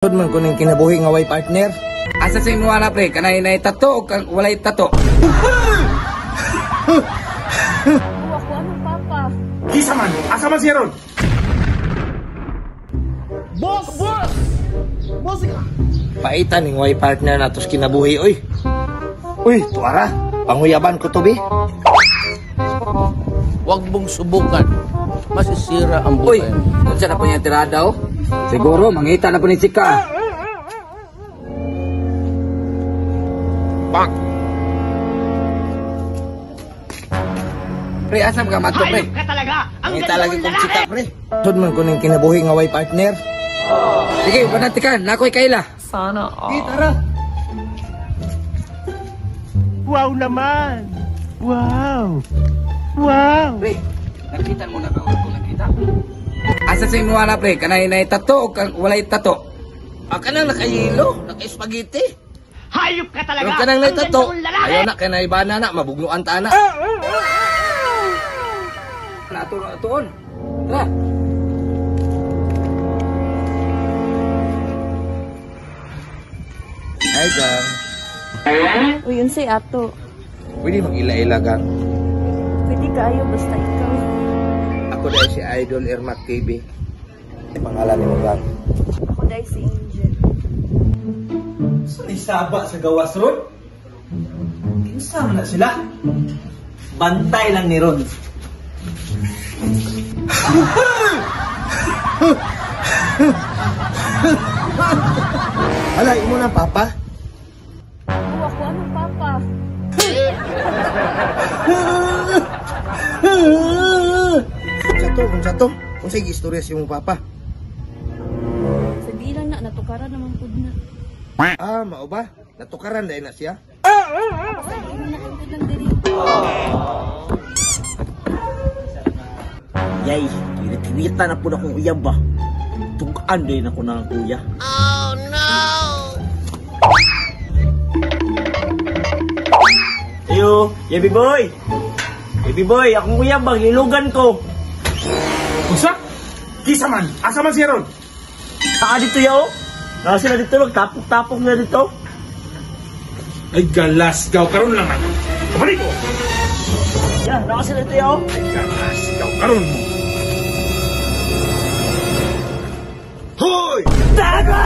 Sud man ko ning kinabuhi nga way partner. Asa sa imuha na pre, kanay nay tato o walay tato? Oo, ako anong papa? Kisa man, asa man siya ron? Boss! Boss! Boss ka! Paitan ning way partner natos kinabuhi oy. Uy, tuara. Panguyaban ko to bi. Huwag mong subukan. Masisira ang Uy, buhay mo. unsa na po niya tirada oh? Siguro mangita na po ni chika. Bang. Pre, asa ka mato pre? Hayop ka talaga! Ang Mangita ganda lagi mong kong lalaki! chika pre. Sud man ko ning kinabuhi nga way partner. Sige, banati ka, nakoy kaila. Sana all. Di tara. Wow naman! Wow! Wow! Pre, nakita mo na ba ako nakita? Asa sa imuha na pre, kanay nay tato o walay tato? Ah, kanang nakayilo, naka-spaghetti. Hayop ka talaga! Pero kanang nay Ang ganda tato, mong lalaki! ayaw na kay naibana na, mabugnuan ta na. Nato tuon. Tara. Hi, gang. Uy, unsay ato? Pwede mag-ila-ila, gang. Pwede kaayo basta ikaw. Ako dahil si Idol Ermac TV. Pangalan ni mo, gang. Ako dahil si Angel. Saba sa gawas ron? Kinsa man na sila? Bantay lang ni Ron. Ala, imo na papa. Oo, ako anong papa? Unsa to, unsa to? Unsay istorya si imong papa? Sa bilang na, natukaran naman pud na. Ah, mao ba? Natukaran dahil na siya. Basta imo na pud lang diri. Yay, kinita na po na akong uyab ba? Tugaan din ako na ang kuya. Oh no! Ayo, Yabi boy! Yabi boy, akong uyab ba? Gilugan ko. Unsa? Kisa man, asa man siya ron? Taa dito yaw. Naa sila dito, tapok-tapok na dito. Ay galas, gaw karon lang man. Kabalik ko. Ya, naa sila dito yaw. Ay galas, gaw karon mo. Hoy! Tago!